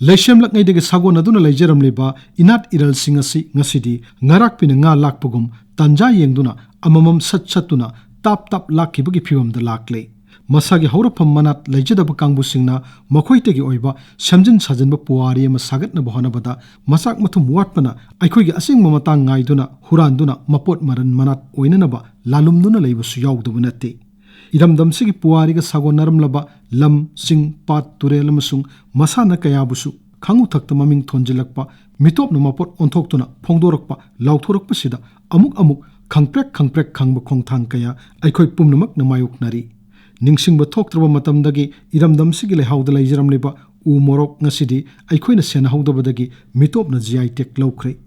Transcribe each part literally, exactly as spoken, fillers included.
ꯂꯩꯁꯦꯝꯂꯛꯉꯩꯗꯒꯤ ꯁꯥꯒꯣꯟꯅꯗꯨꯅ ꯂꯩꯖꯔꯝꯂꯤꯕ ꯏꯅꯥꯠ ꯏꯔꯜꯁꯤꯡ ꯑꯁꯤ ꯉꯁꯤꯗꯤ ꯉꯥꯔꯥꯛꯄꯤꯅ ꯉꯥ ꯂꯥꯛꯄꯒꯨꯝ ꯇꯥꯟꯖꯥ ꯌꯦꯡꯗꯨꯅ ꯑꯃꯃꯝ ꯁꯠ ꯁꯠꯇꯨꯅ ꯇꯥꯞ ꯇꯥꯞ ꯂꯥꯛꯈꯤꯕꯒꯤ ꯐꯤꯕꯝꯗ ꯂꯥꯛꯂꯦ꯫ ꯃꯁꯥꯒꯤ ꯍꯧꯔꯛꯐꯝ ꯃꯅꯥꯠ ꯂꯩꯖꯗꯕ ꯀꯥꯡꯕꯨꯁꯤꯡꯅ ꯃꯈꯣꯏꯗꯒꯤ ꯑꯣꯏꯕ ꯁꯦꯝꯖꯤꯟ ꯁꯥꯖꯤꯟꯕ ꯄꯨꯋꯥꯔꯤ ꯑꯃ ꯁꯥꯒꯠꯅꯕ ꯍꯣꯠꯅꯕꯗ ꯃꯆꯥꯛ ꯃꯊꯨꯝ ꯋꯥꯠꯄꯅ ꯑꯩꯈꯣꯏꯒꯤ ꯑꯁꯦꯡꯕ ꯃꯇꯥꯡ ꯉꯥꯏꯗꯨꯅ ꯍꯨꯔꯥꯟꯗꯨꯅ ꯃꯄꯣꯠ ꯃꯔꯟ ꯃꯅꯥꯠ ꯑꯣꯏꯅꯅꯕ ꯂꯥꯂꯨꯝꯗꯨꯅ ꯂꯩꯕꯁꯨ ꯌꯥꯎꯗꯕ ꯅꯠꯇꯦ꯫ ꯏꯔꯝꯗꯝꯁꯤꯒꯤ ꯄꯨꯋꯥꯔꯤꯒ ꯁꯥꯒꯣꯟꯅꯔꯝꯂꯕ ꯂꯝ, ꯆꯤꯡ, ꯄꯥꯠ, ꯇꯨꯔꯦꯜ ꯑꯃꯁꯨꯡ ꯃꯁꯥꯟꯅ ꯀꯌꯥꯕꯨꯁꯨ ꯈꯪꯉꯨꯊꯛꯇ ꯃꯃꯤꯡ ꯊꯣꯟꯖꯤꯜꯂꯛꯄ, ꯃꯤꯇꯣꯞꯅ ꯃꯄꯣꯠ ꯑꯣꯟꯊꯣꯛꯇꯨꯅ ꯐꯣꯡꯗꯣꯔꯛꯄ, ꯂꯥꯎꯊꯣꯔꯛꯄꯁꯤꯗ ꯑꯃꯨꯛ ꯑꯃꯨꯛ ꯈꯪꯄ꯭ꯔꯦꯛ ꯈꯪꯄ꯭ꯔꯦꯛ ꯈꯪꯕ ꯈꯣꯡꯊꯥꯡ ꯀꯌꯥ ꯑꯩꯈꯣꯏ ꯄꯨꯝꯅꯃꯛꯅ ꯃꯥꯌꯣꯛꯅꯔꯤ꯫ ꯅꯤꯡꯁꯤꯡꯕ ꯊꯣꯛꯇ꯭ꯔꯕ ꯃꯇꯝꯗꯒꯤ ꯏꯔꯝꯗꯝꯁꯤꯒꯤ ꯂꯩꯍꯥꯎꯗ ꯂꯩꯖꯔꯝꯂꯤꯕ ꯎ ꯃꯣꯔꯣꯛ ꯉꯁꯤꯗꯤ ꯑꯩꯈꯣꯏꯅ ꯁꯦꯟꯅꯍꯧꯗꯕꯗꯒꯤ ꯃꯤꯇꯣꯞꯅ G I tag ꯂꯧꯈ꯭ꯔꯦ꯫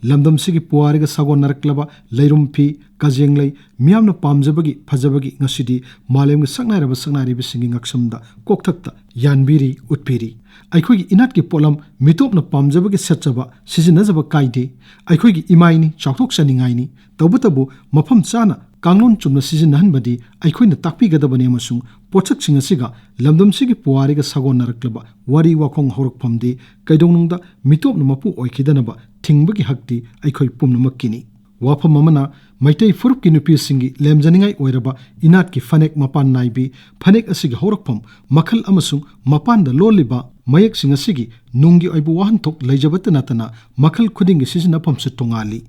ꯂꯝꯗꯝꯁꯤꯒꯤ ꯄꯨꯋꯥꯔꯤꯒ ꯁꯥꯒꯣꯟꯅꯔꯛꯂꯕ ꯂꯩꯔꯨꯝ ꯐꯤ, ꯀꯖꯦꯡꯂꯩ, ꯃꯤꯌꯥꯝꯅ ꯄꯥꯝꯖꯕꯒꯤ, ꯐꯖꯕꯒꯤ ꯉꯁꯤꯗꯤ ꯃꯥꯂꯦꯝꯒꯤ ꯁꯛꯅꯥꯏꯔꯕ ꯁꯛꯅꯥꯏꯔꯤꯕꯁꯤꯡꯒꯤ ꯉꯛꯁꯝꯗ ꯀꯣꯛꯊꯛꯇ ꯌꯥꯟꯕꯤꯔꯤ, ꯎꯠꯄꯤꯔꯤ꯫ ꯑꯩꯈꯣꯏꯒꯤ ꯏꯅꯥꯠꯀꯤ ꯄꯣꯠꯂꯝ ꯃꯤꯇꯣꯞꯅ ꯄꯥꯝꯖꯕꯒꯤ ꯁꯦꯠꯆꯕ, ꯁꯤꯖꯤꯟꯅꯖꯕ ꯀꯥꯏꯗꯦ꯫ ꯑꯩꯈꯣꯏꯒꯤ ꯏꯃꯥꯏꯅꯤ, ꯆꯥꯎꯊꯣꯛꯆꯅꯤꯡꯉꯥꯏꯅꯤ꯫ ꯇꯧꯕꯇꯕꯨ ꯃꯐꯝ ꯆꯥꯅ ꯀꯥꯡꯂꯣꯟ ꯆꯨꯝꯅ ꯁꯤꯖꯤꯟꯅꯍꯟꯕꯗꯤ ꯑꯩꯈꯣꯏꯅ ꯇꯥꯛꯄꯤꯒꯗꯕꯅꯤ ꯑꯃꯁꯨꯡ ꯄꯣꯠꯁꯛꯁꯤꯡ ꯑꯁꯤꯒ ꯂꯝꯗꯝꯁꯤꯒꯤ ꯄꯨꯋꯥꯔꯤꯒ ꯁꯥꯒꯣꯟꯅꯔꯛꯂꯕ ꯋꯥꯔꯤ ꯋꯥꯈꯣꯡ ꯍꯧꯔꯛꯐꯝꯗꯤ ꯀꯩꯗꯧꯅꯨꯡꯗ ꯃꯤꯇꯣꯞꯅ ꯃꯄꯨ ꯑꯣꯏꯈꯤꯗꯅꯕ ꯊꯤꯡꯕꯒꯤ ꯍꯛꯇꯤ ꯑꯩꯈꯣꯏ ꯄꯨꯝꯅꯃꯛꯀꯤꯅꯤ꯫ ꯋꯥꯐꯝ ꯑꯃꯅ, ꯃꯩꯇꯩ ꯐꯨꯔꯨꯞꯀꯤ ꯅꯨꯄꯤꯁꯤꯡꯒꯤ ꯂꯦꯝꯖꯅꯤꯡꯉꯥꯏ ꯑꯣꯏꯔꯕ ꯏꯅꯥꯠꯀꯤ ꯐꯅꯦꯛ ꯃꯄꯥꯟ ꯅꯥꯏꯕꯤ, ꯐꯅꯦꯛ ꯑꯁꯤꯒꯤ ꯍꯧꯔꯛꯐꯝ, ꯃꯈꯜ ꯑꯃꯁꯨꯡ ꯃꯄꯥꯟꯗ ꯂꯣꯜꯂꯤꯕ ꯃꯌꯦꯛꯁꯤꯡ ꯑꯁꯤꯒꯤ ꯅꯨꯡꯒꯤ ꯑꯣꯏꯕ ꯋꯥꯍꯟꯊꯣꯛ ꯂꯩꯖꯕꯇ ꯅꯠꯇꯅ ꯃꯈꯜ ꯈꯨꯗꯤꯡꯒꯤ ꯁꯤꯖꯤꯟꯅꯐꯝꯁꯨ ꯇꯣꯉꯥꯜꯂꯤ꯫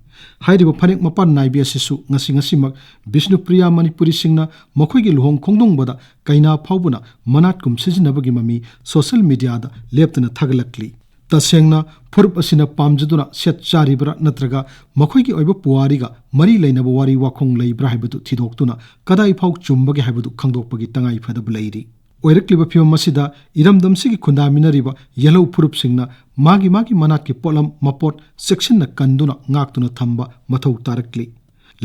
ꯍꯥꯏꯔꯤꯕ ꯐꯅꯦꯛ ꯃꯄꯥꯟ ꯅꯥꯏꯕꯤ ꯑꯁꯤꯁꯨ ꯉꯁꯤ ꯉꯁꯤꯃꯛ ꯕꯤꯁꯅꯨꯄ꯭ꯔꯤꯌꯥ ꯃꯅꯤꯄꯨꯔꯤꯁꯤꯡꯅ ꯃꯈꯣꯏꯒꯤ ꯂꯨꯍꯣꯡ ꯈꯣꯡꯗꯣꯡꯕꯗ ꯀꯩꯅꯥ ꯐꯥꯎꯕꯅ ꯃꯅꯥꯠꯀꯨꯝ ꯁꯤꯖꯤꯟꯅꯕꯒꯤ ꯃꯃꯤ social mediaꯗ ꯂꯦꯞꯇꯅ ꯊꯥꯒꯠꯂꯛꯂꯤ꯫ ꯇꯁꯦꯡꯅ ꯐꯨꯔꯨꯞ ꯑꯁꯤꯅ ꯄꯥꯝꯖꯗꯨꯅ ꯁꯦꯠ ꯆꯥꯔꯤꯕ꯭ꯔꯥ ꯅꯠꯇ꯭ꯔꯒ ꯃꯈꯣꯏꯒꯤ ꯑꯣꯏꯕ ꯄꯨꯋꯥꯔꯤꯒ ꯃꯔꯤ ꯂꯩꯅꯕ ꯋꯥꯔꯤ ꯋꯥꯈꯣꯡ ꯂꯩꯕ꯭ꯔꯥ ꯍꯥꯏꯕꯗꯨ ꯊꯤꯗꯣꯛꯇꯨꯅ ꯀꯗꯥꯏ ꯐꯥꯎ ꯆꯨꯝꯕꯒꯦ ꯍꯥꯏꯕꯗꯨ ꯈꯪꯗꯣꯛꯄꯒꯤ ꯇꯉꯥꯏ ꯐꯗꯕ ꯂꯩꯔꯤ꯫ ꯑꯣꯏꯔꯛꯂꯤꯕ ꯐꯤꯕꯝ ꯑꯁꯤꯗ ꯏꯔꯝꯗꯝꯁꯤꯒꯤ ꯈꯨꯟꯗꯥꯃꯤꯟꯅꯔꯤꯕ ꯌꯦꯜꯍꯧ ꯐꯨꯔꯨꯞꯁꯤꯡꯅ ꯃꯥꯒꯤ ꯃꯥꯒꯤ ꯃꯅꯥꯠꯀꯤ ꯄꯣꯠꯂꯝ ꯃꯄꯣꯠ ꯆꯦꯛꯁꯤꯟꯅ ꯀꯟꯗꯨꯅ ꯉꯥꯛꯇꯨꯅ ꯊꯝꯕ ꯃꯊꯧ ꯇꯥꯔꯛꯂꯤ꯫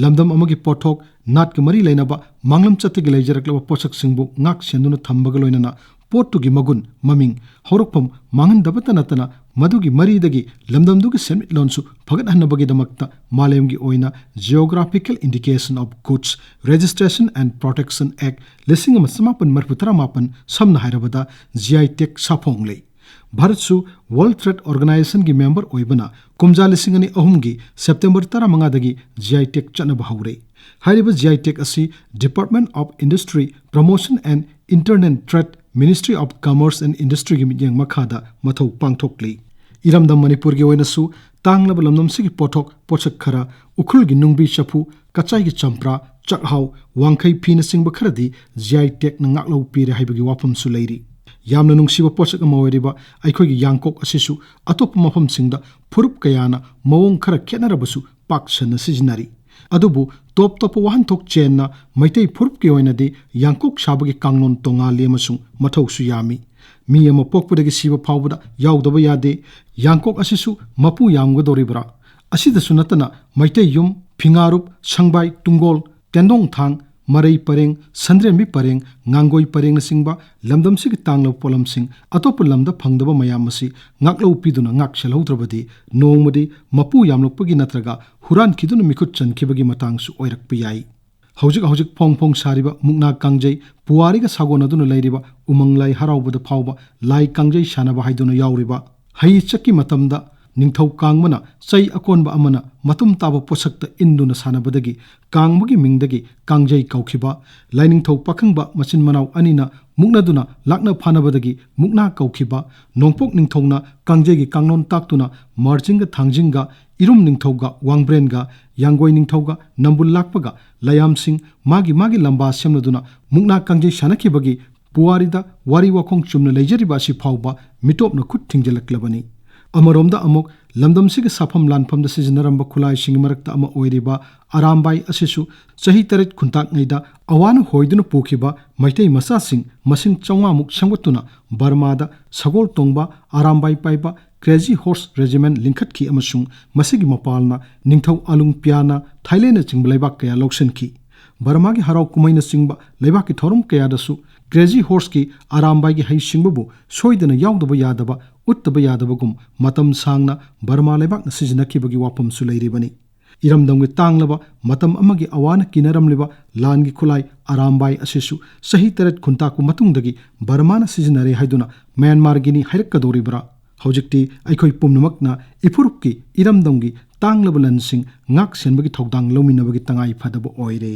ꯂꯝꯗꯝ ꯑꯃꯒꯤ ꯄꯣꯠꯊꯣꯛ, ꯅꯥꯠꯀ ꯃꯔꯤ ꯂꯩꯅꯕ ꯃꯥꯡꯂꯝ ꯆꯠꯇꯒꯤ ꯂꯩꯖꯔꯛꯂꯕ ꯄꯣꯠꯁꯛꯁꯤꯡꯕꯨ ꯉꯥꯛ ꯁꯦꯟꯗꯨꯅ ꯊꯝꯕꯒ ꯂꯣꯏꯅꯅ ꯄꯣꯠꯇꯨꯒꯤ ꯃꯒꯨꯟ, ꯃꯃꯤꯡ, ꯍꯧꯔꯛꯐꯝ ꯃꯥꯡꯍꯟꯗꯕꯇ ꯅꯠꯇꯅ ꯃꯗꯨꯒꯤ ꯃꯔꯤꯗꯒꯤ ꯂꯝꯗꯝꯗꯨꯒꯤ ꯁꯦꯟꯃꯤꯠꯂꯣꯟꯁꯨ ꯐꯒꯠꯍꯟꯅꯕꯒꯤꯗꯃꯛꯇ ꯃꯥꯂꯦꯝꯒꯤ ꯑꯣꯏꯅ Geographical Indication of Goods Registration and Protection Act ꯂꯤꯁꯤꯡ ꯑꯃ ꯆꯃꯥꯄꯟ ꯃꯔꯤꯐꯨ ꯇꯔꯥꯃꯥꯄꯟ, ꯁꯝꯅ ꯍꯥꯏꯔꯕꯗ G I tag ꯁꯥꯐꯣꯡ ꯂꯩ꯫ ꯚꯥꯔꯠꯁꯨ World Trade Organizationꯒꯤ member ꯑꯣꯏꯕꯅ ꯀꯨꯝꯖꯥ ꯂꯤꯁꯤꯡ ꯑꯅꯤ ꯑꯍꯨꯝꯒꯤ September ꯇꯔꯥꯃꯉꯥꯗꯒꯤ G I tag ꯆꯠꯅꯕ ꯍꯧꯔꯦ꯫ ꯍꯥꯏꯔꯤꯕ G I tag ꯑꯁꯤ Department of Industry Promotion and International Trade, Ministry of Commerce and Industryꯒꯤ ꯃꯤꯠꯌꯦꯡ ꯃꯈꯥꯗ ꯃꯊꯧ ꯄꯥꯡꯊꯣꯛꯂꯤ꯫ ꯏꯔꯝꯗꯝ ꯃꯅꯤꯄꯨꯔꯒꯤ ꯑꯣꯏꯅꯁꯨ ꯇꯥꯡꯂꯕ ꯂꯝꯗꯝꯁꯤꯒꯤ ꯄꯣꯠꯊꯣꯛ ꯄꯣꯠꯁꯛ ꯈꯔ, ꯎꯈ꯭ꯔꯨꯜꯒꯤ ꯅꯨꯡꯕꯤ ꯆꯐꯨ, ꯀꯆꯥꯏꯒꯤ ꯆꯝꯄ꯭ꯔꯥ, ꯆꯥꯛꯍꯥꯎ, ꯋꯥꯡꯈꯩ ꯐꯤꯅꯆꯤꯡꯕ ꯈꯔꯗꯤ G I tagꯅ ꯉꯥꯛꯂꯧ ꯄꯤꯔꯦ ꯍꯥꯏꯕꯒꯤ ꯋꯥꯐꯝꯁꯨ ꯂꯩꯔꯤ꯫ ꯌꯥꯝꯅ ꯅꯨꯡꯁꯤꯕ ꯄꯣꯠꯁꯛ ꯑꯃ ꯑꯣꯏꯔꯤꯕ ꯑꯩꯈꯣꯏꯒꯤ ꯌꯥꯡꯀꯣꯛ ꯑꯁꯤꯁꯨ ꯑꯇꯣꯞꯄ ꯃꯐꯝꯁꯤꯡꯗ ꯐꯨꯔꯨꯞ ꯀꯌꯥꯅ ꯃꯑꯣꯡ ꯈꯔ ꯈꯦꯠꯅꯔꯕꯁꯨ ꯄꯥꯛ ꯁꯟꯅ ꯁꯤꯖꯤꯟꯅꯔꯤ꯫ ꯑꯗꯨꯕꯨ ꯇꯣꯞ ꯇꯣꯞꯄ ꯋꯥꯍꯟꯊꯣꯛ ꯆꯦꯟꯅ ꯃꯩꯇꯩ ꯐꯨꯔꯨꯞꯀꯤ ꯑꯣꯏꯅꯗꯤ ꯌꯥꯡꯀꯣꯛ ꯁꯥꯕꯒꯤ ꯀꯥꯡꯂꯣꯟ ꯇꯣꯉꯥꯜꯂꯤ ꯑꯃꯁꯨꯡ ꯃꯊꯧꯁꯨ ꯌꯥꯝꯃꯤ꯫ ꯃꯤ ꯑꯃ ꯄꯣꯛꯄꯗꯒꯤ ꯁꯤꯕ ꯐꯥꯎꯕꯗ ꯌꯥꯎꯗꯕ ꯌꯥꯗꯦ꯫ ꯌꯥꯡꯀꯣꯛ ꯑꯁꯤꯁꯨ ꯃꯄꯨ ꯌꯥꯝꯒꯗꯧꯔꯤꯕ꯭ꯔꯥ? ꯑꯁꯤꯗꯁꯨ ꯅꯠꯇꯅ ꯃꯩꯇꯩ ꯌꯨꯝ, ꯐꯤꯉꯥꯔꯨꯞ, ꯁꯪꯕꯥꯏ, ꯇꯨꯡꯒꯣꯜ, ꯇꯦꯟꯗꯣꯡ ꯊꯥꯡ, ꯃꯔꯩ ꯄꯔꯦꯡ, ꯁꯟꯗ꯭ꯔꯦꯝꯕꯤ ꯄꯔꯦꯡ, ꯉꯥꯡꯒꯣꯏ ꯄꯔꯦꯡꯅꯆꯤꯡꯕ ꯂꯝꯗꯝꯁꯤꯒꯤ ꯇꯥꯡꯂꯕ ꯄꯣꯠꯂꯝꯁꯤꯡ ꯑꯇꯣꯞꯄ ꯂꯝꯗ ꯐꯪꯗꯕ ꯃꯌꯥꯝ ꯑꯁꯤ ꯉꯥꯛꯂꯧ ꯄꯤꯗꯨꯅ ꯉꯥꯛ ꯁꯦꯜꯍꯧꯗ꯭ꯔꯕꯗꯤ ꯅꯣꯡꯃꯗꯤ ꯃꯄꯨ ꯌꯥꯝꯂꯛꯄꯒꯤ ꯅꯠꯇ꯭ꯔꯒ ꯍꯨꯔꯥꯟꯈꯤꯗꯨꯅ ꯃꯤꯈꯨꯠ ꯆꯟꯈꯤꯕꯒꯤ ꯃꯇꯥꯡꯁꯨ ꯑꯣꯏꯔꯛꯄ ꯌꯥꯏ꯫ ꯍꯧꯖꯤꯛ ꯍꯧꯖꯤꯛ ꯐꯣꯡ ꯐꯣꯡ ꯁꯥꯔꯤꯕ ꯃꯨꯛꯅꯥ ꯀꯥꯡꯖꯩ, ꯄꯨꯋꯥꯔꯤꯒ ꯁꯥꯒꯣꯟꯅꯗꯨꯅ ꯂꯩꯔꯤꯕ ꯎꯃꯪ ꯂꯥꯏ ꯍꯔꯥꯎꯕꯗ ꯐꯥꯎꯕ ꯂꯥꯏ ꯀꯥꯡꯖꯩ ꯁꯥꯟꯅꯕ ꯍꯥꯏꯗꯨꯅ ꯌꯥꯎꯔꯤꯕ ꯍꯩ ꯆꯠꯀꯤ ꯃꯇꯝꯗ ꯅꯤꯡꯊꯧ ꯀꯥꯡꯕꯅ ꯆꯩ ꯑꯀꯣꯟꯕ ꯑꯃꯅ ꯃꯇꯨꯝ ꯇꯥꯕ ꯄꯣꯠꯁꯛꯇ ꯏꯟꯗꯨꯅ ꯁꯥꯟꯅꯕꯗꯒꯤ ꯀꯥꯡꯕꯒꯤ ꯃꯤꯡꯗꯒꯤ ꯀꯥꯡꯖꯩ ꯀꯧꯈꯤꯕ, ꯂꯥꯏꯅꯤꯡꯊꯧ ꯄꯥꯈꯪꯕ ꯃꯆꯤꯟ ꯃꯅꯥꯎ ꯑꯅꯤꯅ ꯃꯨꯛꯅꯗꯨꯅ ꯂꯥꯛꯅ ꯐꯥꯅꯕꯗꯒꯤ ꯃꯨꯛꯅꯥ ꯀꯧꯈꯤꯕ, ꯅꯣꯡꯄꯣꯛ ꯅꯤꯡꯊꯧꯅ ꯀꯥꯡꯖꯩꯒꯤ ꯀꯥꯡꯂꯣꯟ ꯇꯥꯛꯇꯨꯅ ꯃꯥꯔꯖꯤꯡꯒ ꯊꯥꯡꯖꯤꯡꯒ, ꯏꯔꯨꯝ ꯅꯤꯡꯊꯧꯒ ꯋꯥꯡꯕ꯭ꯔꯦꯟꯒ, ꯌꯥꯡꯒꯣꯏ ꯅꯤꯡꯊꯧꯒ ꯅꯝꯕꯨꯜ ꯂꯥꯛꯄꯒ ꯂꯥꯏꯌꯥꯝꯁꯤꯡ ꯃꯥꯒꯤ ꯃꯥꯒꯤ ꯂꯝꯕꯥ ꯁꯦꯝꯂꯗꯨꯅ ꯃꯨꯛꯅꯥ ꯀꯥꯡꯖꯩ ꯁꯥꯟꯅꯈꯤꯕꯒꯤ ꯄꯨꯋꯥꯔꯤꯗ ꯋꯥꯔꯤ ꯋꯥꯈꯣꯡ ꯆꯨꯝꯅ ꯂꯩꯖꯔꯤꯕ ꯑꯁꯤ ꯐꯥꯎꯕ ꯃꯤꯇꯣꯞꯅ ꯈꯨꯠ ꯊꯤꯡꯖꯤꯜꯂꯛꯂꯕꯅꯤ꯫ ꯑꯃꯔꯣꯝꯗ ꯑꯃꯨꯛ ꯂꯝꯗꯝꯁꯤꯒꯤ ꯁꯥꯐꯝ ꯂꯥꯟꯐꯝꯗ ꯁꯤꯖꯤꯟꯅꯔꯝꯕ ꯈꯨꯠꯂꯥꯏꯁꯤꯡꯒꯤ ꯃꯔꯛꯇ ꯑꯃ ꯑꯣꯏꯔꯤꯕ ꯑꯔꯥꯝꯕꯥꯏ ꯑꯁꯤꯁꯨ ꯆꯍꯤ ꯇꯔꯦꯠ ꯈꯨꯟꯇꯥꯛꯉꯩꯗ ꯑꯋꯥꯅ ꯍꯣꯏꯗꯨꯅ ꯄꯨꯈꯤꯕ ꯃꯩꯇꯩ ꯃꯆꯥꯁꯤꯡ ꯃꯁꯤꯡ ꯆꯥꯝꯃꯉꯥꯃꯨꯛ ꯁꯦꯝꯒꯠꯇꯨꯅ ꯕꯔꯃꯥꯗ ꯁꯒꯣꯜ ꯇꯣꯡꯕ ꯑꯔꯥꯝꯕꯥꯏ ꯄꯥꯏꯕ Crazy Horse Regiment ꯂꯤꯡꯈꯠꯈꯤ ꯑꯃꯁꯨꯡ ꯃꯁꯤꯒꯤ ꯃꯄꯥꯜꯅ ꯅꯤꯡꯊꯧ ꯑꯂꯨꯡꯄꯤꯌꯥꯅ ꯊꯥꯏꯂꯦꯟꯅꯆꯤꯡꯕ ꯂꯩꯕꯥꯛ ꯀꯌꯥ ꯂꯧꯁꯤꯟꯈꯤ꯫ ꯕꯔꯃꯥꯒꯤ ꯍꯔꯥꯎ ꯀꯨꯝꯍꯩꯅꯆꯤꯡꯕ ꯂꯩꯕꯥꯛꯀꯤ ꯊꯧꯔꯝ ꯀꯌꯥꯗꯁꯨ Crazy Horseꯀꯤ ꯑꯔꯥꯝꯕꯥꯏꯒꯤ ꯍꯩꯁꯤꯡꯕꯕꯨ ꯁꯣꯏꯗꯅ ꯌꯥꯎꯗꯕ ꯌꯥꯗꯕ, ꯎꯠꯇꯕ ꯌꯥꯗꯕꯒꯨꯝ ꯃꯇꯝ ꯁꯥꯡꯅ ꯕꯔꯃꯥ ꯂꯩꯕꯥꯛꯅ ꯁꯤꯖꯤꯟꯅꯈꯤꯕꯒꯤ ꯋꯥꯐꯝꯁꯨ ꯂꯩꯔꯤꯕꯅꯤ꯫ ꯏꯔꯝꯗꯝꯒꯤ ꯇꯥꯡꯂꯕ ꯃꯇꯝ ꯑꯃꯒꯤ ꯑꯋꯥꯅ ꯀꯤꯅꯔꯝꯂꯤꯕ ꯂꯥꯟꯒꯤ ꯈꯨꯠꯂꯥꯏ ꯑꯔꯥꯝꯕꯥꯏ ꯑꯁꯤꯁꯨ ꯆꯍꯤ ꯇꯔꯦꯠ ꯈꯨꯟꯇꯥꯛꯄ ꯃꯇꯨꯡꯗꯒꯤ ꯕꯔꯃꯥꯅ ꯁꯤꯖꯤꯟꯅꯔꯦ ꯍꯥꯏꯗꯨꯅ ꯃ꯭ꯌꯥꯟꯃꯥꯔꯒꯤꯅꯤ ꯍꯥꯏꯔꯛꯀꯗꯧꯔꯤꯕ꯭ꯔꯥ? ꯍꯧꯖꯤꯛꯇꯤ ꯑꯩꯈꯣꯏ ꯄꯨꯝꯅꯃꯛꯅ ꯏꯐꯨꯔꯨꯞꯀꯤ ꯏꯔꯝꯗꯝꯒꯤ ꯇꯥꯡꯂꯕ ꯂꯟꯁꯤꯡ ꯉꯥꯛ ꯁꯦꯟꯕꯒꯤ ꯊꯧꯗꯥꯡ ꯂꯧꯃꯤꯟꯅꯕꯒꯤ ꯇꯉꯥꯏ ꯐꯗꯕ ꯑꯣꯏꯔꯦ꯫